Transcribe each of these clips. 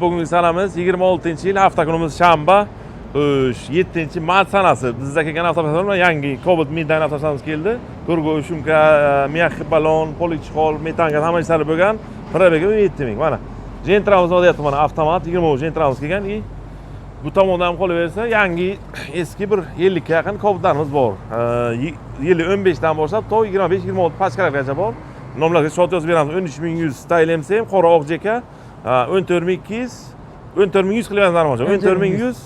Bugungi sanamiz 26-yil, hafta kunimiz shanba, xo'sh, 7-mart sanasi. Bizda kelgan avtomobillar, yangi Cobalt Midline avtomashinamiz keldi. Turbo shumka, мягкий balon, полик, чехол, метанка, hamma ishlari bo'lgan. Пробег i 17 ming. Mana Gentramiz olyapti, mana avtomat 23 Gentramiz kelgan. И bu tomondan ham qolaversa, yangi, eski bir 50 ga yaqin Cobaltlarimiz bor. Yili 15 dan boshlab to 25, 26 pachkalargacha bor. Nomlarga счёт yozib beramiz. 13100 Style MCM, qora oq JK, 14200, 14100 qilib beramiz narmojon. 14100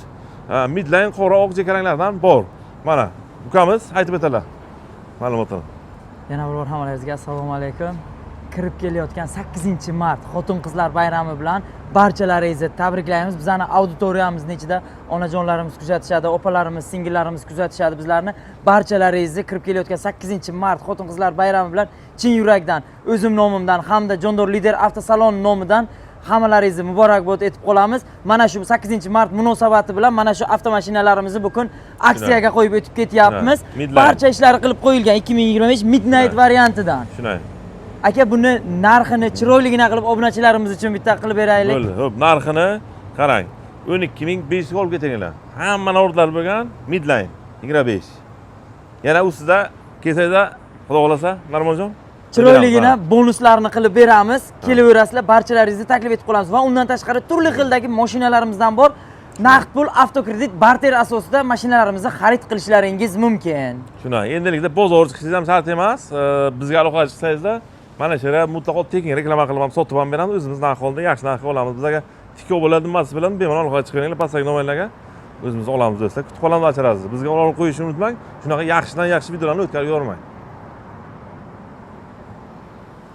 Midline qora oq JK ranglardan bor. Mana ukamiz aytib o'tadilar ma'lumotini. Yana bir bor hammalaringizga assalomu alaykum. Kirib kelayotgan 8 mart xotin qizlar bayrami bilan barchalaringizni tabriklaymiz. Bizani auditoriyamizni ichida onajonlarimiz kuzatishadi, opalarimiz, singillarimiz kuzatishadi bizlarni. Barchalaringizni kirib kelayotgan 8 mart xotin qizlar bayrami bilan chin yurakdan o'zim nomimdan hamda Jondor Lider avtosalon nomidan hammalaringizni muborakbod etib qolamiz. Mana shu 8 mart munosabati bilan mana shu avtomashinalarimizni bugun aksiyaga qo'yib o'tib ketyapmiz. Midline. Barcha ishlari qilib qo'yilgan 2025 Midnight Shunday. variantidan. Shunday. Aka, buni narxini chiroyligina qilib obunachilarimiz uchun bitta qilib beraylik. Bo'ldi. Xo'p, narxini qarang. 12 500 ga olib ketinglar. Hamma набор lar bo'lgan Midline 25. Yana ustida kelsangizlar, xudo xohlasa, Narmonjon. Chiroyligina bonuslarni qilib beramiz. Kelaverasizlar, barchalaringizni taklif etib qolamiz va undan tashqari turli xildagi mashinalarimizdan bor. Naqd pul, avtokredit, barter asosida mashinalarimizni xarid qilishlaringiz mumkin. Shunday. Endilikda bozor chiqishingiz ham shart emas. Bizga aloqaga chiqsangizlar, mana shu yerga mutlaqo tekin reklama qilib ham, sotib ham beramiz. O'zimiz narx holda, yaxshi narxga olamiz. Bizlarga tikov bo'ladi, nimasi bilan bemalol aloqaga chiqinglar, pastdagi nomerlarga o'zimiz olamiz, do'stlar. Kutib qolamiz barchalaringizni. Bizga olib qo'yishni unutmang. Shunaqa yaxshidan yaxshi videolarni o'tkazib yubormang.